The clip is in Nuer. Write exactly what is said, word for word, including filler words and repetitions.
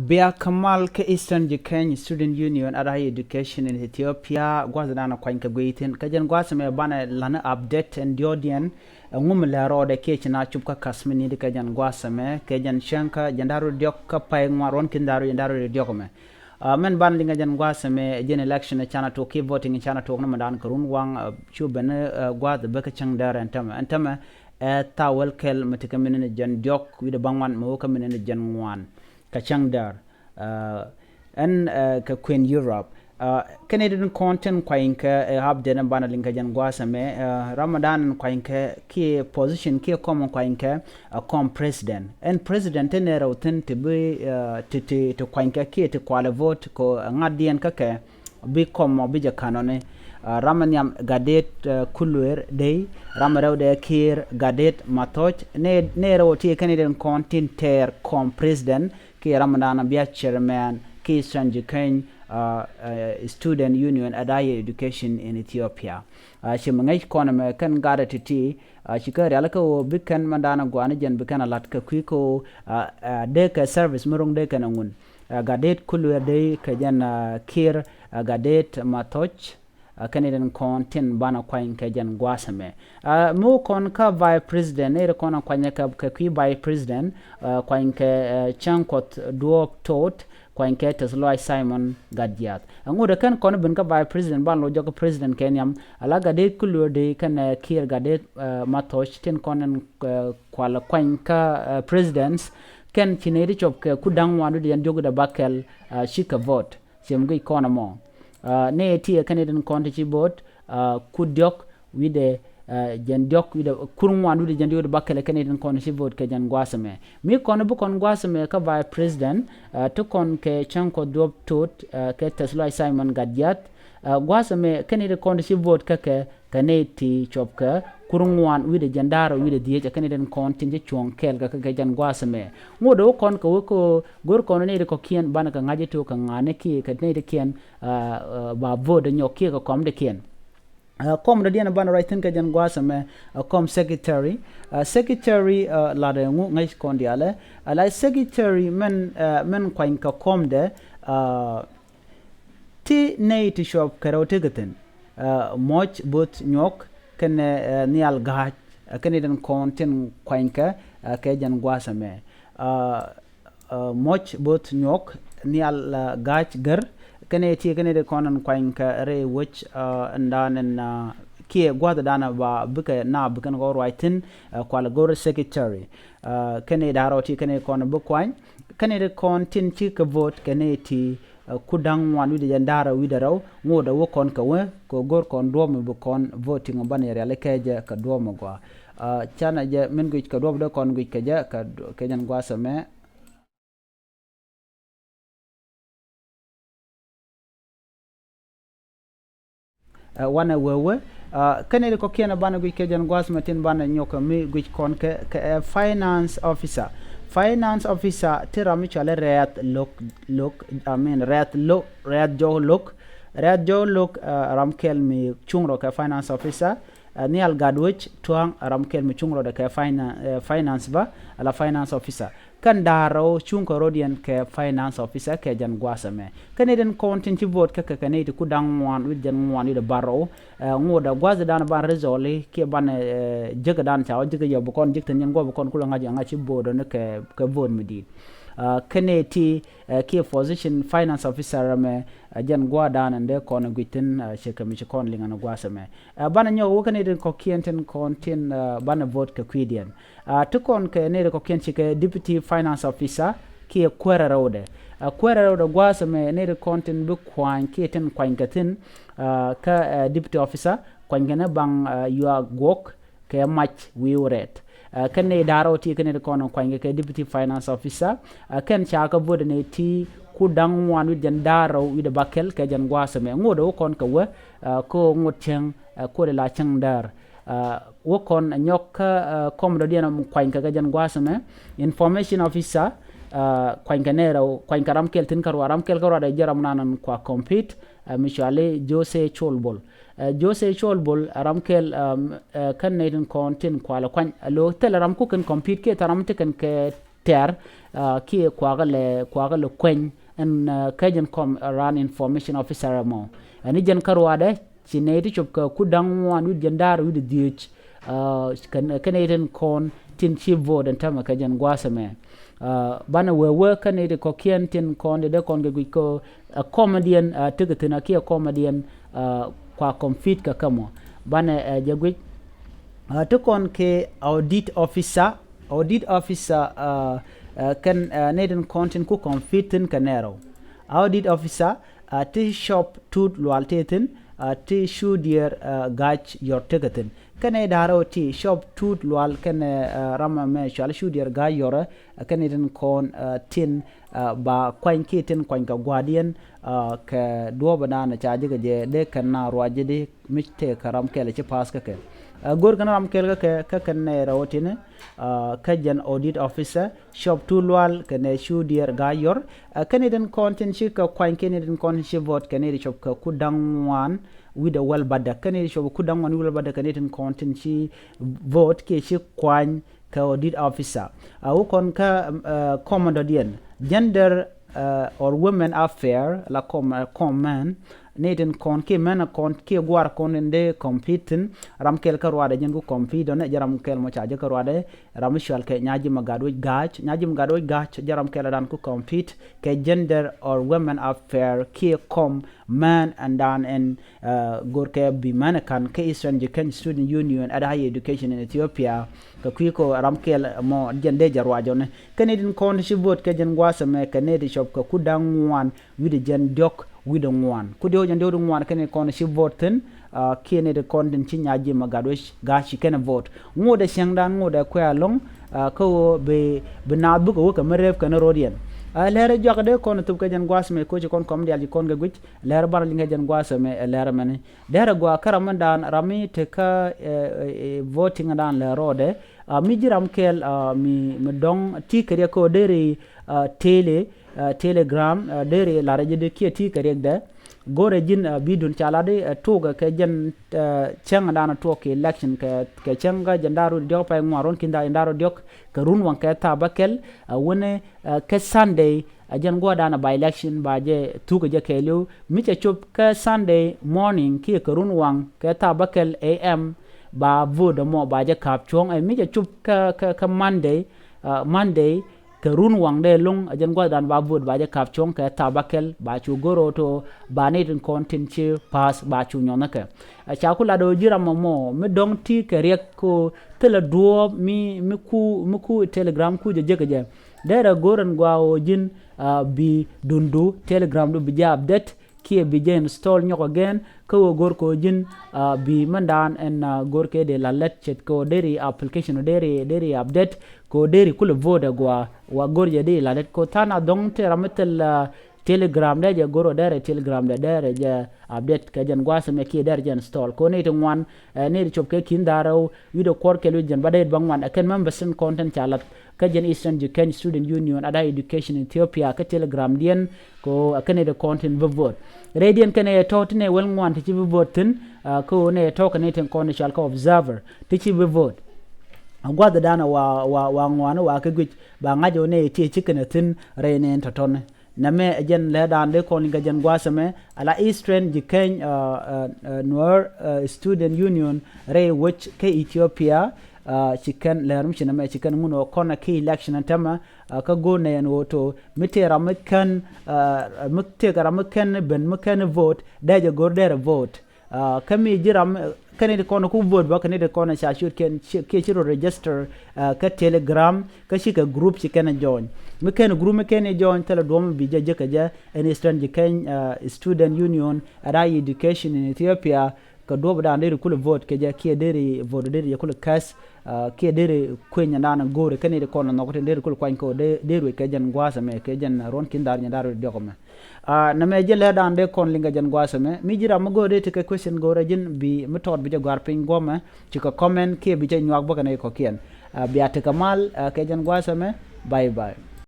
Bia kä mal kä Eastern Jikeny Student Union at Higher Education in Ethiopia, gua̱th dan kuany kɛ guiy thi̱n. Kä jɛn gua̱th mɛ banɛ la̱n update ɛn diɔ̱ɔ̱diɛn, ɛŋu mi lɛ rɔɔdɛ kiɛ ci na cup kä ka̱s mi ni̱t kä jɛn gua̱th mɛ, kɛ jɛn cäŋ kä jɛn da̱r rɔ diɔ̱k kä pay ŋuan ruɔ̱n ki̱n da̱r rɔ jɛn da̱r rɔ diɔ̱k mɛ. Ah, mɛn ban liŋ kä jɛn gua̱th mɛ, jɛn election ɛ canɛ tok kiɛ voting ɛ canɛ tok ni mɛ dan kɛ run waŋ, ah, cu ben, ah, gua̱th bä kä cäŋ däär ɛn tämɛ. Ɛn tämɛ, ɛ thaw wäl kɛl mɛ ti kä minit jɛn diɔ̱k wi̱dɛ bä ŋuan mɛ wä kä minit jɛn ŋuan. Kä cäŋ däär, ah, ɛn, ah, kɛ kuën Europe. Ah, kɛn itin kɔn tin kuany kɛ, eh, update ni banɛ liŋ kɛ jɛn gua̱a̱th ɛmɛ, ah, Ramadan in kuany kɛ kiɛ position kiɛ kɔm in kuany kɛ, ah, kɔm president. Ɛn president ti nɛ rɛw thin ti bi, ah, ti, ti, ti kuany kɛ kiɛ ti kualɛ vote kɛ, ah, ŋa̱t diɛn kä kɛ bi kɔm mɔ bi jɛ kanɔni. Ah, ram nhiam Gadet, ah, Kuluer Dey, ram rɛw dɛ Kiir Gadet Mathoc, nɛ, nɛ rɛw ti kɛn itin kɔn tin tɛɛr kɔm president, kiɛ ram dan bia chairman kiɛ Eastern Jikeny, ah, eh, Student Union at Higher Education in Ethiopia. Ah, ci mi ŋäc kɔn mɛ kɛn gat ti̱ti̱, ah, ci kɛ rial kä ɣöö bi kɛn mɛ dan guani jɛn bi kɛn a lat kɛ kui̱ kä ɣöö, ah, ah, dee kɛ service mi ro̱ŋ dee kɛn a ŋun. Ah, Gadet Kuluer Dey kɛ jɛn, ah, Kiir, ah, Gadet Mathoc, ah, kɛn itin kɔn tin banɛ kuany kɛ jɛn gua̱a̱th ɛmɛ. Ah, mi wä kɔn kä vice president, nɛ ri kɔn a kuany kɛ, kɛ kui̱ vice president, ah, kuany kɛ, eh, Cäŋ Kuɔth Duɔɔp Tot, kuany kɛ Tɛth Lɔac Simon Gatjiath. Aŋut ɛ kɛn kɔn ben kä vice president ban lo jɔk president kɛ nhiam, ala Gadet Kuluer Dey kɛn, eh, Kiir Gadet, eh, Mathoc tin kɔn in, eh, kual kuany kä, eh, presidents, kɛn ci nɛ ri cop kɛ ku da̱ŋ wan wi̱dɛ jɛn diɔ̱k wi̱dɛ bäkɛl, eh, cikɛ vote. Ciem guic kɔn ɛmɔ. Ah, nɛ ti ɛ kɛn itin kɔn ti ci vote, ah, ku diɔ̱k wi̱dɛ, ah, jɛn diɔ̱k wi̱dɛ kur ŋuan wi̱dɛ jɛn diɔ̱k wi̱dɛ bäkɛl ɛ kɛn itin kɔn ti ci vote kɛ jɛn gua̱a̱th ɛmɛ. Mi kɔn bi kɔn gua̱a̱th ɛmɛ kä vice president, ah, ti kɔn kɛ Cäŋ Kuɔth Duɔɔp Tot, ah, kɛ Tɛth Lɔac Simon Gatjiath, ah, gua̱a̱th ɛmɛ kɛn itin kɔn ti ci vote kä kɛ kɛ nɛy ti cuɔp kɛ kur ŋuan wi̱cdɛ jiɛn da̱ŋ rɛw wi̱cdɛ dhieec, ɛ kɛn nɛy tin kɔn tin ci cuɔ̱ŋ kɛɛl kɛ kɛ jɛn gua̱a̱th ɛmɛ. Ŋot ɛ wä kɔn kɛ wä kɛ go̱r kɔn nɛy ti kɔ̱kiɛn banɛ kɛ ŋa̱c ɛ tok kɛ ŋa̱n ɛ kiɛ kɛ nɛy ti kiɛn, ah, ah, ba vote ɛ nyɔk kiɛ kɛ kɔm ti kiɛn. Ah, kɔm dɔ̱diɛn banɛ ruac thi̱n kɛ jɛn gua̱a̱th ɛmɛ, ah, kɔm secretary. Ah, secretary, ah, lat ɛ ŋu ŋäc kɔn diaalɛ. Ah, la secretary mɛn, ah, mɛn kuany kɛ kɔmdɛ, ah, ti nɛy ti cuɔp kɛ rɛw tekɛ thi̱n, ah, Muɔc Bo̱th Nyuɔk kɛnɛ, ah, Nhial Ga̱a̱c, ah, kɛnɛ tin kɔn tin kuanykɛ, ah, kɛ jɛn gua̱a̱th ɛmɛ. Ah, ah, Muɔc Bo̱th Nyuɔk, Nhial, ah, Ga̱a̱c Gär, kɛnɛ ti kɛnɛ tin kɔn in kuanykɛ rɛy wec, ah, in dan in, ah, kiɛ gua̱a̱th dan ba bikɛ na bikɛn kɔ ruac thi̱n, ah, kual go̱r secretary. Ah, kɛnɛ da̱rɔ ti kɛnɛ kɔn bi kuany, kɛnɛ tin kɔn tin cikɛ vote kɛnɛ ti, ah, ku da̱ŋ ŋuan wi̱cdɛ jiɛn da̱ŋ rɛw wi̱cdɛ rɛw, ŋot ɛ wä kɔn kɛ wä kɛ go̱r kɔn duɔ̱ɔ̱p mi bi kɔn voting banɛ riali kɛ jɛ kɛ duɔ̱ɔ̱p mi gɔaa. Ah, canɛ jɛ min guic kɛ duɔ̱ɔ̱p dee kɔn guic kɛ jɛ kɛ, kɛ jɛn gua̱a̱th ɛmɛ. Ɛ, wanɛ wee wee, ah, kɛnɛ ti kɔ̱kiɛn banɛ guic kɛ jɛn gua̱a̱th mɛ tin banɛ nyɔk mi guic kɔn kɛ, kɛ, ɛ, finance officer. Finance officer ti ram mi cɔal i̱ Rɛ̈th Lo̱k, Lo̱k, I mean, Rɛ̈th Lo̱k, Rɛ̈th Jɔw Lo̱k. Rɛ̈th Jɔw Lo̱k, ah, ram kɛl mi cuŋ rɔ kɛ finance officer. Ah, Nhial Gatwec Tua̱a̱ŋ, ram kɛl mi cuŋ rɔ dɛ kɛ finan-, eh, finance ba, ala finance officer. Kɛn da̱ŋ rɛw cuŋ kɛ rɔ̱diɛn kɛ finance officer kɛ jɛn gua̱a̱th ɛmɛ. Kɛn nɛy tin kɔn tin ci vote kä kɛ, kɛ nɛy ti ku da̱ŋ ŋuan wi̱cdɛ jiɛn ŋuan wi̱cdɛ bärɔw. Eh, ŋot ɛ gua̱a̱th dan ban result kiɛ ban, eh, jek dan ca wä jek yɛ bi kɔn jek thi̱n jɛn gua̱a̱th bi kɔn kulɛ ŋa̱c ɛ ŋa̱c ci vote ni kɛ, kɛ vote mi di̱i̱t. Ah, kɛn nɛy ti, eh, kiɛ position finance officer ɛmɛ, eh, jɛn gua̱a̱th dan ɛn dee kɔn guic thi̱n, eh, cɛ kɛ mi ci kɔn liŋ ɛn gua̱a̱th ɛmɛ. Eh, banɛ nyɔk wä kɛn nɛy tin kɔ̱kiɛn tin kɔn tin, eh, banɛ vote kɛ kui̱diɛn. Ah, ti kɔn kɛ nɛy ti kɔ̱kiɛn cikɛ deputy finance officer kiɛ kuäärɛ rɛwdɛ. Ah, kuäärɛ rɛwdɛ gua̱a̱th ɛmɛ nɛy ti kɔn tin bi kuany kiɛ tin kuanykɛ thi̱n, ah, kä, eh, deputy officer, kuanykɛ ni baŋ, ah, Yuak Guɔk kɛ Mac Wi̱i̱ Rɛt. Ah, kɛn nɛy da̱ŋ rɛw ti kɛn nɛy ti kɔn kuanykɛ kɛ deputy finance officer. Ah, kɛn ca kɛ vote nɛy ti ku da̱ŋ ŋuan wi̱cdɛ jiɛn da̱ŋ rɛw wi̱cdɛ bäkɛl kɛ jɛn gua̱a̱th ɛmɛ. Ŋot ɛ wä kɔn kɛ wä, ah, kä ŋot cäŋ, ah, kuɔt ila cäŋ däär. Ah, wä kɔn nyɔk kä, ah, kɔm dɔ̱diɛn kuanykɛ kɛ jɛn gua̱a̱th ɛmɛ. Information officer, ah, kuanykɛ nɛy rɛw, kuanykɛ ram kɛl thi̱n kärɔa, ram kɛl kärɔa dee jɛ ram nan kua compete, ah, mi cɔali Jose Col Bol. Ah, Jose Col Bol, ah, ram kɛl, ah, ah, kɛn nɛy tin kɔn tin kualɛ kuany. Ah, lo thilɛ ram ku kɛn compete kiɛ thilɛ ram ti kɛn kɛ tɛr kiɛ kuakä lɛ kuakä lɛ kueny ɛn kä jɛn kɔm ran information officer ɛmɔ. Ɛn i̱ jɛn kä ruaadɛ ci nɛy ti cop kɛ ku da̱ŋ ŋuan wi̱c jɛn da̱r wi̱c dhiec. Kɛn i̱ tin kɔn tin ci vote ɛn tämɛ kɛ jɛn gua̱a̱th ɛmɛ. Banɛ wee wee kɛn i̱ ti kɔ̱kiɛn tin kɔn ti dee kɔn kɛ guic kɛ ɛ kɔmediɛn tekɛ thi̱n a kiɛ kɔmediɛn kua compete kɛ kɛ mɔ. Banɛ ɛ jɛ guic ti kɔn kɛ audit officer, audit officer kɛn nɛy tin kɔn tin ku compete thi̱n kɛ nɛɛrɛw. Audit officer ti shop tut lual ti thi̱n ti shu diɛɛr gac yɔr tekɛ thi̱n kɛnɛ da̱rɛ ɔ ti shop tut lual kɛnɛ ram mɛ cual shu diɛɛr gac yɔrɛ kɛnɛ tin kɔn tin ba kuany ki tin kuany kɛ gua̱diɛn kɛ duɔ̱ɔ̱p ɛnan ca jikɛ jɛ dee kɛn na ruac ji̱ di mi tëë kɛ ram kɛl ci pass kä kɛ. Go̱r kɛn ram kɛl kä kɛ kä kɛn nɛ rɛw tin kä jɛn audit officer shop tu lual kɛnɛ cu diɛɛr ga yɔr. Kɛn itin kɔn tin ci kɛ kuany kɛn itin kɔn tin ci vote kɛn iti shop kɛ ku daŋ wan wi̱dɛ wɛl badɛ kɛn iti shop ku daŋ wan wi̱dɛ wɛl badɛ kɛn itin kɔn tin ci vote kiɛ ci kuany kɛ audit officer. A wä kɔn kä kɔmandɔ diɛn gender or women affair la kɔm kɔm mɛn ni tin kɔn kiɛ mɛn kɔn kiɛ guar kɔn in dee compete thin. Ram kɛl kä ruadɛ jɛn ku compete dɔnɛ jɛ ram kɛl mɔ ca jɛ kä ruadɛ ram mi cual kɛ nyaji ma gat wec gac nyaji ma gat wec gac jɛ ram kɛl dan ku compete kɛ gender or women affair kiɛ kɔm mɛn and dan in. Gorkɛ bi mɛn kan kä Eastern Jikany Student Union at Higher Education in Ethiopia. Kɛ kui̱ kɔ ram kɛl mɔ jɛn dee jɛ ruacɔni kɛ ni tin kɔn ti ci vote kɛ jɛn gua̱a̱th ɛmɛ kɛ ni ti cɔp kɛ ku da̱ŋ ŋuan wi̱dɛ jɛn diɔ̱k wi̱dɛ ŋuan ku diɔ̱k jɛn diɔ̱k di ŋuan kɛ ni kɔn ti ci vote thin. Kiɛ ni ti kɔn tin ci nyaji ma gat wec ga̱a̱c ci kɛn vote ŋot ɛ cieŋdan ŋot ɛ kuɛ alɔŋ. Kä ɣöö bi bi naath bikɛ wä kɛ mi rep kɛn ro̱diɛn. Lɛr ɛ juak dee kɔn thop kɛ jɛn gua̱a̱th ɛmɛ koci kɔn kɔm diaal ci kɔn kɛ guic lɛr banɛ liŋ kɛ jɛn gua̱a̱th ɛmɛ lɛr ɛmɛni. Derɛ gua kä ram mi dan ram mi te kä voting dan lɛ rɔɔdɛ. Mi ji̱ ram kɛl mi mi dɔŋ ti kɛ riɛk kɛ deri tele telegram deri larɛ ji̱ di kiɛ ti kɛ riɛk dɛ. Go̱rɛ ji̱n bi dun ca lat di tuk kɛ jɛn cäŋ dan tuɔk kɛ election kɛ cäŋ kä jɛn daru diɔk pay ŋuan run kin da in daru diɔk kɛ run waŋ kɛ tha bä kɛl. Wunɛ kɛ Sunday a jɛn guɔ̱ɔ̱rdan a by election ba jɛ thuk a jɛ kɛɛliw mi cɛ cop kä Sunday morning kiɛ kɛ run waŋ kɛ tha bä kɛl am. Ba vote mɔ ba jɛ ka̱p cuɔ̱ŋ ɛ mi cɛ cop kä kä kä Monday. Monday kɛ run waŋ dee loŋ a jɛn guɔ̱ɔ̱rdan ba vote ba jɛ ka̱p cuɔ̱ŋ kɛ tha bä kɛl ba cu go̱r roto ba ni tin kɔn tin ci pass ba cu nyɔnhä kɛ. Ca ku lat ɔ ji̱ ram mɔ mɔ mi dɔ̱ŋ ti kɛ riɛk ko thilɛ duɔ̱ɔ̱p mi mi ku mi ku telegram ku jɛ jek jɛ. Derɛ go̱r ɛn gua ɣöö ji̱n bi dundu telegram du bi jɛ update kiɛ bi jɛ install nyɔk again. Kä ɣöö go̱r kɛ ɣöö ji̱n bi mɛndan ɛn go̱r kɛ dee la lät ce̱tkɛ ɣöö deri application ɣöö deri deri update kɛ ɣöö deri kulɛ vote ɛ gua wa go̱r jɛ deri la lät kɛ ɣöö tha̱a̱ŋ a dhɔ̱ŋ te ram mi thil telegram dee jɛ go̱r ɣöö derɛ telegram dee derɛ jɛ update kɛ jɛn gua̱a̱th ɛmɛ kiɛ derɛ jɛ install kɛ ɣöö nɛy ti ŋuan. Nɛy ti cop kɛ ki̱n dha̱a̱r rɛw wi̱cdɛ kuɔr kɛl wi̱c jɛn ba dee ba ŋuan ɛ kɛn members in kɔn tin ca lath kä jɛn Eastern Jikany Student Union ada education Ethiopia kä telegram diɛn. Ko a kɛn ɛ ti kɔn tin bi vote rɛy diɛn kɛn ɛ tɔ̱ tin ɛ wel ŋuan ti ci bi vote thin. Ko nɛ ɛ tɔ̱ kɛn ɛ tin kɔn ɛ cal kä observer ti ci bi vote. A guath dan wa wa wa ŋuan wa kɛ guic ba ŋa̱c ɛ nɛ ɛ ti ɛ ci kɛn ɛ thin rɛy nɛ tɔ̱tɔ̱ni. Nɛmɛ ɛ jɛn lɛ dan dee kɔn liŋ kɛ jɛn gua̱a̱th ɛmɛ ala Eastern Jikany Nuer Student Union rɛy wec kä Ethiopia. Ci kɛn lɛr mi ci nɛmɛ ci kɛn ŋun ɔ kɔn ɛ ki election ɛn tämɛ. Kä go̱o̱r nɛ yɛn ɣöö to mi tëë ram mi kɛn mi tëë kɛ ram mi kɛn ben mi kɛn vote dee jɛ go̱o̱r dee rɛ vote. Kä mi ji̱ ram kɛn it kɔn ku vote bä kɛn it kɔn ca ciöt kɛn kiɛ ci rɔ register kä telegram kä ci kɛ group ci kɛn join. Mi kɛn group mi kɛn join thilɛ duɔ̱m bi jɛ jek kɛ jɛ ɛn Eastern Jikany Student Union at Higher Education in Ethiopia. Kɛ duɔ̱p dan deri kulɛ vote kɛ jɛ kiɛ deri vote deri jɛ kulɛ cast kiɛ deri kueny dan go̱o̱ri kɛn it kɔn nhɔk tin deri kulɛ kuany kɛ deri wec kɛ jɛn gua̱a̱th ɛmɛ kɛ jɛn ruɔ̱n kin dhar jɛn dhar diɔk ɛmɛ. Nɛmɛ ji̱ lɛ dan dee kɔn liŋ kɛ jɛn gua̱a̱th ɛmɛ mi ji̱ ram mi go̱o̱r dee ti kɛ question go̱o̱rɛ ji̱n bi mi tɔɔt bi jɛ gua̱a̱r piny guɔ̱mɛ. Ci kɛ comment kiɛ bi jɛ nyuak bä kɛ nɛy kɔ̱kiɛn. Bia ti kɛ mal kɛ jɛn gua̱a̱th ɛmɛ. Bye bye.